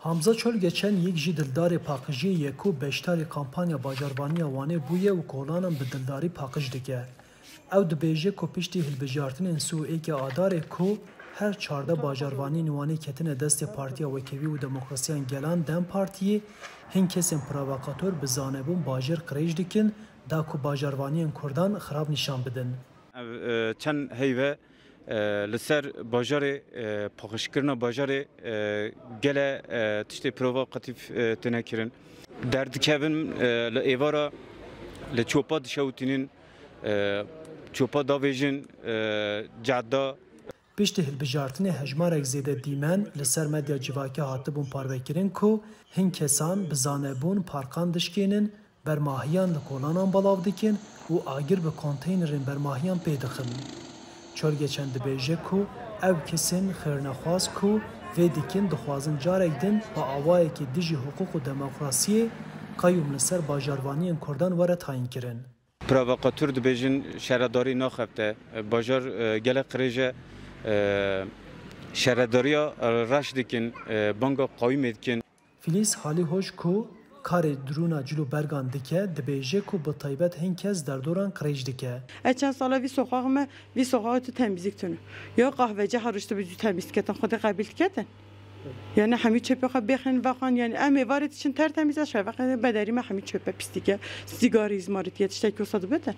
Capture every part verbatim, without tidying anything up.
Hamza Çolgeçen yek jî dildarê paqijiyê ye ku beşdarî kampanya bajarvaniya Wanê bûye û kolanan bi dildarî paqij dike. Ew dibêje ku piştî hilbijartinên sî û êkê Adarê ku her çardeh bajarvaniyên Wanê ketine destê Partiya Wekevî û Demokrasiya Gelan DEM Partiyê, hin kesên provokator bi zanebûn bajêr qirêj dikin, da ku bajarvaniyên Kurdan xirab nîşan bidin. Ev, e, çend heyve, e, li ser bajarê, e, paqijkirina bajarê, e, gele, e, tiştê provokatîf, e, têne kirin. Derdikevin, e, li êvara li çopa dişewitînin, e, çopa davêjin, e, cehda. Piştî hilbijartinê hejmarek zêde dîmen li ser medya civakî hatibûn parvekirin ku hin kesan bi zanebûn parkan dişkênin, bermahiyan li kolanan belav dikin û agir bi konteynerên bermahiyan pê dixin. Çolgeçen dibêje ku ew kesên xêrnexwaz ku vê dikin dixwazin carek din bi awayekî dijî hiqûq û demokrasiyê qeyûm li ser bajarvaniyên Kurdan were tayînkirin. Provokator dibêjin şaredarî naxebite, bajar, e, gelek qirêj e, e, şaredariya reş dikin, e, banga qeyûmê dikin. Filiz Halîhoc ku karê dirûna cil û bergan dike, dibêje ku bi taybet hin kes derdoran qirêj dike. E çend sala vî sokax me, vî sokaxê tu temizlik tune. Ya qahveci her roj tu bi cû temiz diketin, xwedê qebîl diketin. Yani hemî çöpê xwe bêxin vexan, yani em êvarê diçin tertemiz e, şevexê bederî me hemî çöpe pîs dike, sîgarî, îzmaritiyê, tiştekî wisa dibete.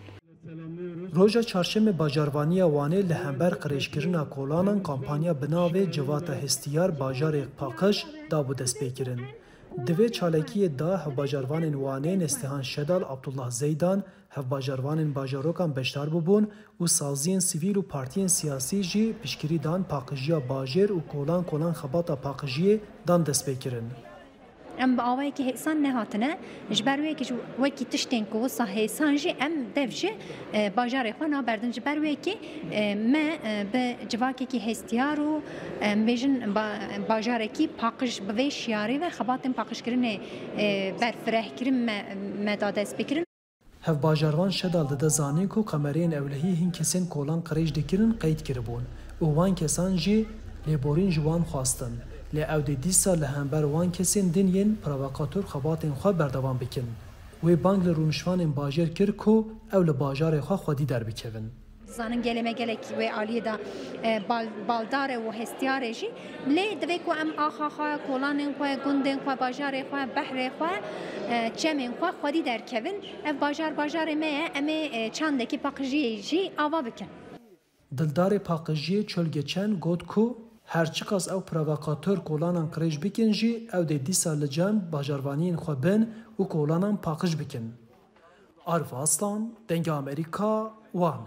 Roja çarşemê bajarvaniya Wanê li hember qirêjkirina kolanan kampanya bi navê Civata Hestiyar Bajarê Paqij dabû destpêkirin. Di vê çalakiyê de hevbajarvanên Wanê Nestehan Şedal, Abdullah Zeydan, hevbajarvanên bajarokan beşdar bûbûn û saziyên sivîl û partiyên siyasî jî piştgirî dan paqijiya bajêr û kolan kolan xebata paqijiyê dan destpêkirin. Em bi awayekî hêsan nehatine, ji ber wê yekê jî wekî tiştên ku wisa hêsan jî em dev ji, e, bajarê xwe naberdin. Ji ber wê yekê, e, me, e, bi civakekî hestiyar û, em bêjin, ba-, bajarekî paqij bi vê şiyarê ve xebatên paqijkirinê, e, berfirehkirin me, me da destpêkirin. Hevbajarvan Şedal dide zanîn ku kamereyên ewlehî hin kesên kolan qirêj dikirin qeyd kiribûn û wan kesan jî lêborîn ji wan xwestin. Lê ew dê dîsa li hember wan kesên din yên provokator xebatên xwe berdewam bikin. Wê bang li rûniştvanên bajêr kir ku ew li bajarê xwe xwedî derbikevin. Zanin gelê me gelek wê aliyê de, e, bal-, baldar e û hestiyar e jî. Lê divê ku em axa xwe, kolanên xwe, gundên xwe, bajarê xwe, behrê xwe, e, çemên xwe xwedî derkevin. Ev bajar bajarê me ye, em ê, e, çandekî paqijiyê jî ava bikin. Dildarê paqijiyê Çölgeçen got ku her çiqas ew provokator kolanan qirêj bikin jî, ew dê dîsa li cem bajarvaniyên xwe bin û kolanan paqij bikin. Arif Aslan, Dengê Amerîka, Wan.